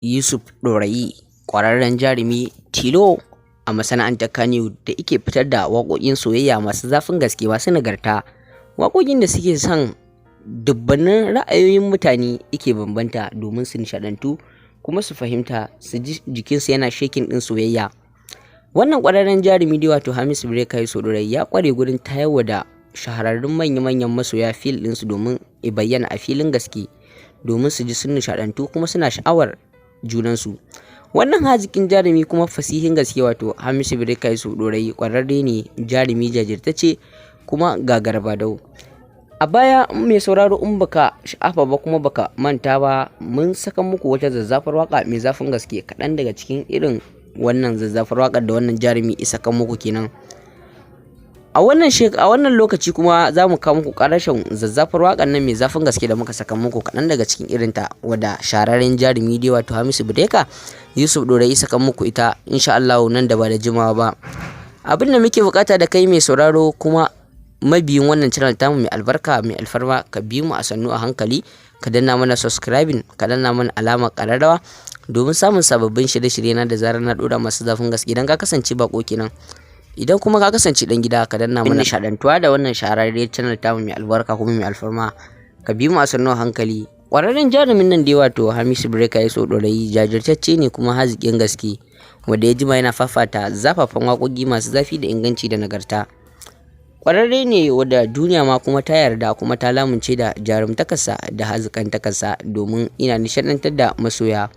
Yusuf Ɗorayi, ƙwararren jarumi tilo a masana'antar Kannywood da yake fitar da waƙoƙin soyayya masu zafin gaske, masu nagarta, waƙoƙin da suke son dubbannin ra'ayoyin mutane yake bambanta domin su nishaɗantu kuma su fahimta, su ji jikinsu yana shaking ɗin soyayya. Wannan ƙwararren jarumi dai, wato Hamisu Breaker Yusuf Ɗorayi, ya ƙware gurin tayarwa da shahararrun manya-manyan masoya feel ɗinsu domin ya bayyana a filin gaske, domin su ji sun nishaɗantu kuma suna sha'awar junansu. Wannan haziƙin jarumi kuma fasihin gaske, wato Hamisu Breaker Yusuf Ɗorayi, ƙwararre ne, jarumi jajirtacce kuma gagara-badau. A baya, mai sauraro, in baka sha'afa ba kuma baka manta ba, mun saka muku wata zazzafar waƙa mai zafin gaske. Kaɗan daga cikin irin wannan zazzafar waƙar da wannan jarumi ya saka muku kenan. A wannan lokaci kuma za mu kawo muku ƙarashin zazzafar waƙar nan mai zafin gaske da muka saka muku kaɗan daga cikin irinta, wadda shahararren jarumi dai, wato Hamisu Breaker Yusuf Ɗorayi, saka muku ita insha Allahu nan da ba da jimawa ba. Abin da muke buƙata da kai, mai sauraro kuma mabiyin wannan channel tamu mai albarka, mai alfarma, ka bi mu a sannu a hankali, ka danna mana subscribing, ka danna mana alamar ƙararrawa domin samun sababbin shirye-shirye na da zarar na ɗora, masu zafin gaske, idan ka kasance baƙo kenan. Idan kuma ka kasance ɗan gida, ka danna mana nishaɗantuwa da wannan shahararriyar channel tamu mai albarka kuma mai alfarma, ka bi mu a sannu a hankali. Ƙwararren jarumin nan dai, wato Hamisu Breaker Yusuf Ɗorayi, jajirtacce ne kuma haziƙin gaske, wanda ya jima yana fafata zafafan waƙoƙi masu zafi da inganci da nagarta. Ƙwararre ne wadda duniya ma kuma ta yarda kuma ta lamunce da jarumtakarsa da haziƙantakarsa, domin ina nishaɗantar da masoya.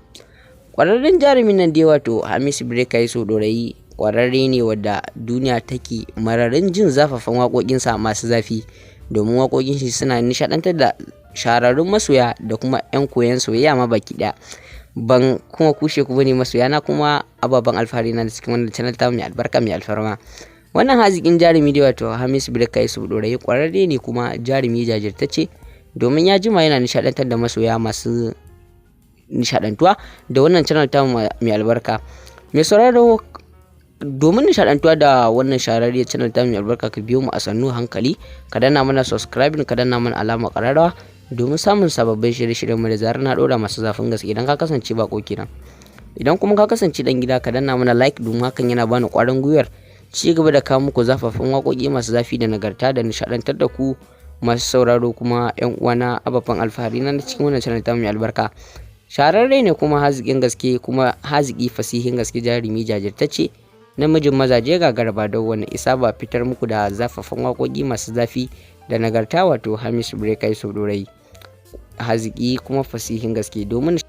Ƙwararren jarumin nan dai, wato Hamisu Breaker Yusuf Ɗorayi, ƙwararre ne wadda duniya take mararin jin zafafan waƙoƙinsa masu zafi, domin waƙoƙin shi suna nishaɗantar da shahararrun masoya da kuma 'yan koyon soyayya ma baki ɗaya. Ban kuma kushe ku bane, masoya na kuma ababen alfahari na da cikin wannan channel ta mai albarka, mai alfarma. Wannan haziƙin jarumi dai, wato Hamisu Breaker Yusuf Ɗorayi, ƙwararre ne kuma jarumi jajirtacce, domin ya jima yana nishaɗantar da masoya masu nishaɗantuwa da wannan channel ta mai albarka. Mai sauraro, domin nishaɗantuwa da wannan shahararriyar channel ta mai albarka, ka biyo mu a sannu hankali, ka danna mana subscribing, ka danna mana alamar ƙararrawa domin samun sababbin shirye-shiryen mu da zarar na ɗora, masu zafin gaske, idan ka kasance baƙo kenan. Idan kuma ka kasance ɗan gida, ka danna mana like, domin hakan yana bani ƙwarin gwiwar ci gaba da kawo muku zafafan waƙoƙi masu zafi da nagarta da nishaɗantar da ku masu sauraro kuma 'yan uwana, ababen alfahari na cikin wannan channel ta mai albarka. Shahararre ne kuma haziƙin gaske, kuma haziki fasihin gaske, jarumi jajirtacce, namijin mazaje, gagara ba don wani isa ba fitar muku da zafafan waƙoƙi masu zafi da nagarta, wato Hamisu Breaker Yusuf Ɗorayi, haziki kuma fasihin gaske, domin